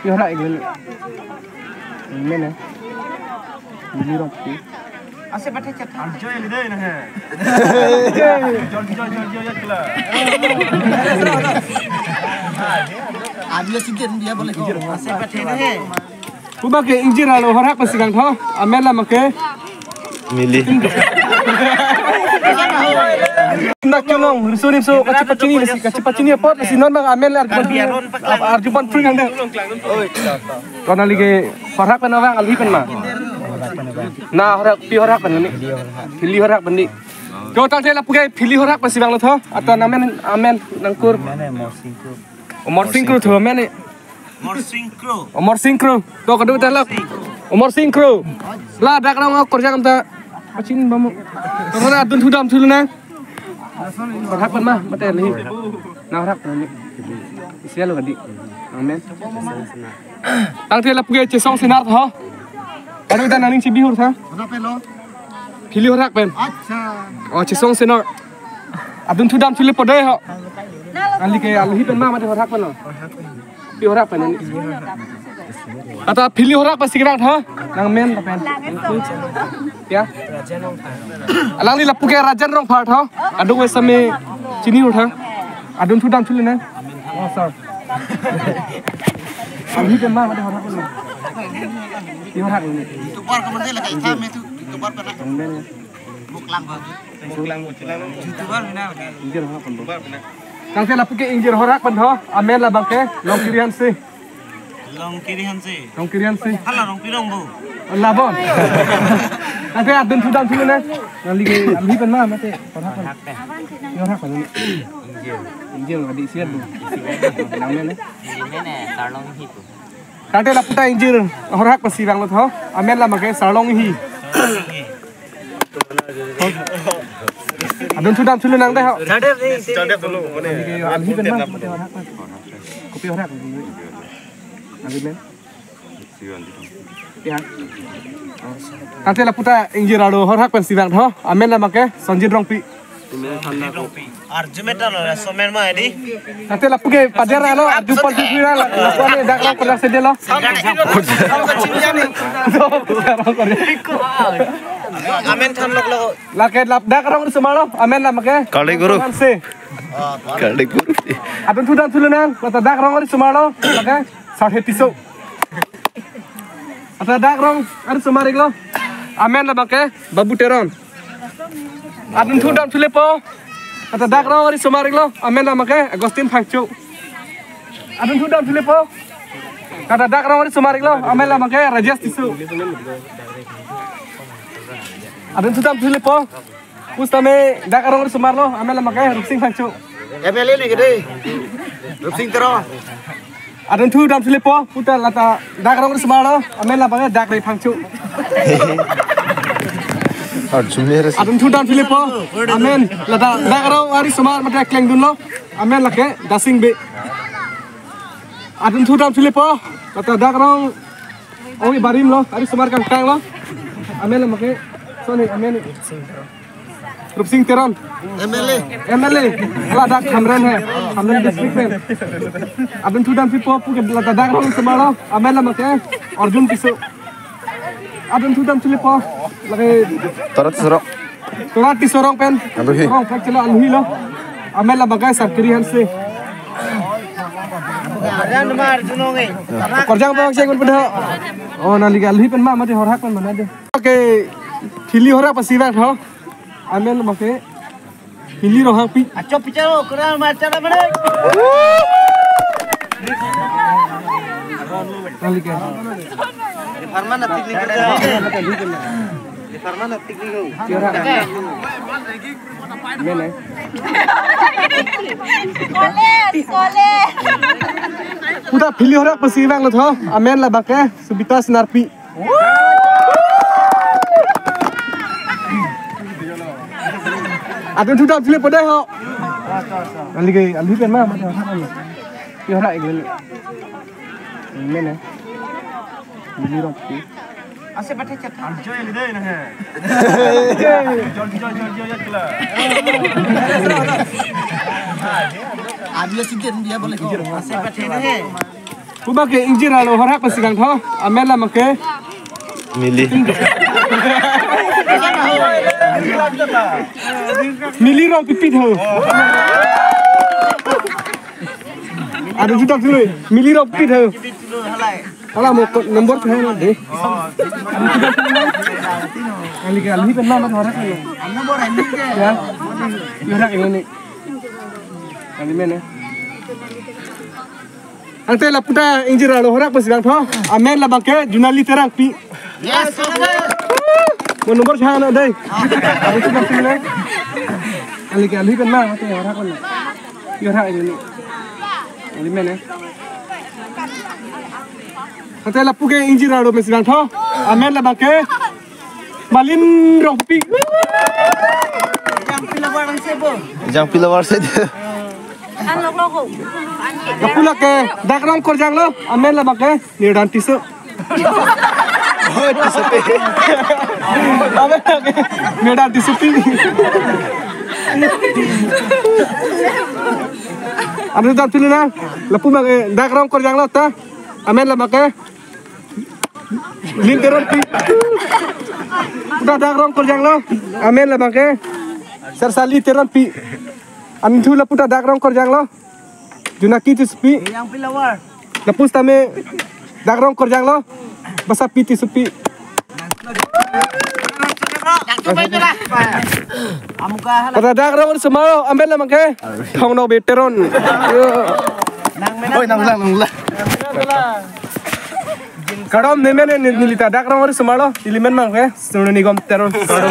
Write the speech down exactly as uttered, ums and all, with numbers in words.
Pi hora igel. Mene. Mili rong pi. Ase bate chat. Arjo yang dei na hai. Jor jor jor jor ya kela. Adia sigen dia boleh ko. Ase bate na hai. Pu abang ke ingjir alo horhak pensi vangthu. Amen la abang ke. Mili. Nak cholong, riso nimso, kachepachini lasi, kachepachini apot lasi non abang amen la arju, arju pon free nang deh. Ko nangli ke horhak pen abang, alhi pen ma. Na horhak, pi horhak pen ni. Phili horhak pen ni. Ko tangte lapu ke phili horhak pensi vanglo tho. Ata amen, amen nangkur. Mene Morsing Kro. Morsing Kro tho amen ni. Morsing Kro. Morsing Kro. To kadu ta lak. Morsing Kro. La dak rong ok korjang ta. Pachini bom. Karena adun thu damthu nang. Horhak pen ma, mate alhi. Na horhak pen ni. Isi alo kadi. Amen. Tangte lapu ke Chesong Senar tho. Kadu ta nangning chibi hur tha. Phili horhak pen. Acha. Oh, Chesong Senar. Adun thu damthu le po dei ho. Nangli ke alhi pen ma mate horhak pen lo. Pi horhak pen ni. Ata phili horhak pensi vangthu. Nang men pen. Ya. Alangli lapu ke Rajan Rongphar tho. Adung we same chini hur tha. Adun thu damthu le nang. Oh, sir. Alhi pen ma mate horhak pen lo. Pi horhak pen ni. Tubar ka mande la kai tham itu. Tubar pernah. Nang men. Buklang bagi. Buklang, buklang. YouTuber bina. Ingjir horhak pen. YouTuber bina. Tangte lapu ke ingjir horhak pen tho. Amen la abang ke. Longkiri Hanse. Longkiri Hanse. Longkiri Hanse. Hala Rongpi Rongbo. Labon. Tangte adun thu damthu nang. Nangli ke alhi pen ma mate. Horhak pen. Horhak pen. Ingjir. Ingjir kadi siat bu. Nang men ni. Mene Sarlong Hi pu. Tangte lapu ta ingjir horhak pensi vanglo tho. Amen la abang ke Sarlong Hi. Adun thu damthu le nang dei ho. Alhi pen ma mate horhak pen. Kopi horhak. Alhi pen. Ya. Tangte lapu ta ingjir alo horhak pensi vangthu. Amen la abang ke Sonjit Rongpi. Arju meta lo, somen ma ini. Tangte lapu ke pajar alo, arju pon free ra la. Lapu ani dak rong pernah sedelo. Amen than lok lo. Lake lap dak rong semalo. Amen la abang ke. Kali guru. Hanse. Kali guru. Adun thu damthu le nang. Kata dak rong semalo. Lake. Sarhe Tisso. Ata dak rong arjumar iklo. Amen la abang ke Babu Teron. Adun thu damthu le po. Ata dak rong arjumar iklo. Amen la abang ke Augustine Phangcho. Adun thu damthu le po. Ata dak rong arjumar iklo. Amen la abang ke Rajesh Tisso. Adun thu damthu le po. Pu same dak rong arjumar lo, amen la abang ke Rupsing Phangcho. M L A ni gede. Rupsing Teron. Adun thu damthu le po, pu ta lata dak rong arjumar lo, amen la abang ke Dakri Phangcho. Arjumar. Adun thu damthu le po, amen lata dak rong arjumar mate klengdun lo, amen lake Dasing Bey. Adun thu damthu le po, lata dak rong Oi, barim lo, arjumar kangkang lo. Amen lo make. Soni, amen. Rupsing Teron. M L A. M L A. Ladak Hamren hai. Hamren district pen. Adun thu damthu le po, pu ke ladak rong arjumar lo. Amen lo make. Arjun Tisso. Adun thu damthu le po. Lake. Torat Tisso rong. Torat Tisso rong pen. Aluhi. Rong pen chelo aluhi lo. Amen la abang ke Sarkiri Hanse. Korjang bang sing un pada. Oh, nangli ke aluhi pen ma mate horhak pen mana dei. Oke. Phili horhak pensi vangthu. Amen la abang ke. Phili horhak pi. Acho picharo, kurang macam mana? Nangli ke. Di Parman atik ni. Di Parman atik ni. Amen eh. Kole, kole. Pu ta phili horhak pensi vanglo tho. Amen la abang ke Subita Senarpi. Adun thu damthu le po dei ho. Nangli ke aluhi pen ma mate horhak. Pi horhak igel. Amen eh. Mili rong pi. Ase bate chat. Arjo yang dei na hai. Jor jor jor jor ya kela. Adia sigen dia boleh ko. Ase bate na hai. Lapu abangke ingjir arlo horhak pensi vangthu. Amen labangke Mili. Mili Rongpipi tho. Ada juta dulu. Mili Rongpipi tho. Hala mo ko number tho na de. Kali kali pen na horhak. Ya. Horhak ini. Kali mana? Ante lapu ta ingjir arlo horhak pensi vangthu. Amen labangke Junali Terangpi. Yes, sir. Mo number sa na dei. Aru tu kan sila. Ali ke ali kan na mate horhak kan. Horhak ini. Ali mana? Ante lapu ke ingjir arlo pensi vangthu. Amen labangke Malin Rongpi. Jangpi labar se. Lapu lake dak Rongkorjang lo. Amen labangke Nirdan Tisso. Oh, Tissopi. Amen lake Nirdan Tissopi. Anu jam tulu na. Lapu abangke dak Rongkorjang lo ta. Amen labangke Lin Teronpi. Dak Rongkorjang lo. Amen labangke Sersali Teronpi. Antu lapu ta dak Rongkorjang lo. Junaki Tissopi. Jangpi labar. Lapu sitame dak Rongkorjang lo. Basapi Tissopi. Amuka hala. Pada dak Rongkorjang lo. Amen labangke Thongno Be Teron. Oi, nang lang, nang lang. Kardom, ne mene, ne neli ta dak Rongkorjang lo, ili men abangke Sonu Nigom Teron. Kardom.